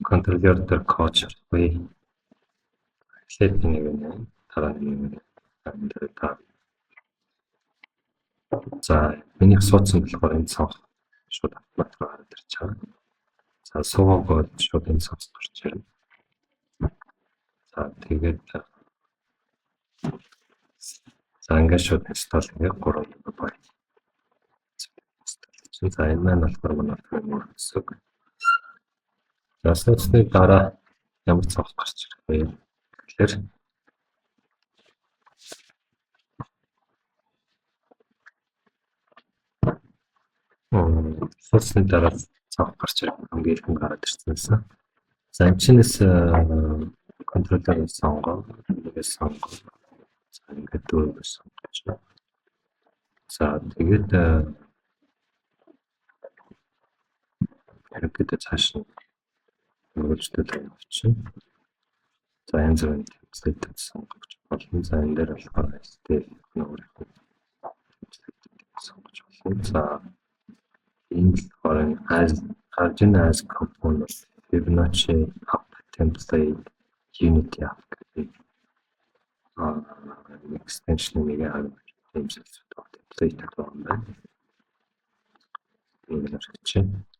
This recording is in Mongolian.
Controller дээр код шалгая. Эхлээд нэг нэ, дараа нь нэг нэ. Та. За, минийх суудсан болохоор энэ цонх шууд автомат руу гараад ирж байгаа. За, суугаагүй бол шууд энэ цонх гарч ирнэ. За, тэгээд за, ингээд шууд install ингээд 3 MB. За, энэ маань болохоор манай framework гэсэн үг. За, сууцны дараа ямар цонх гарч ирэх вэ гэхээр сууцны дараа цонх гарч ирэх, хамгийн ихэнд гараад ирсэн. За, энэ чинээс controller сонгоо, нэгээс сонгоо. За, ингээд дөрөв сонгож байна. За, тэгээд ерөнхийдөө цааш нь өргөжлөлт явуулчихна. За, янз бүрийн template сонгож болно. За, энэ дээр болохоор STL өөрийнх нь template сонгож болно. За, энэ болохоор as Arduino as component, Fibonacci app template, Unity app гэдэг extension нэг тийм template байгаа юм байна. Нэг л харагдаж байна.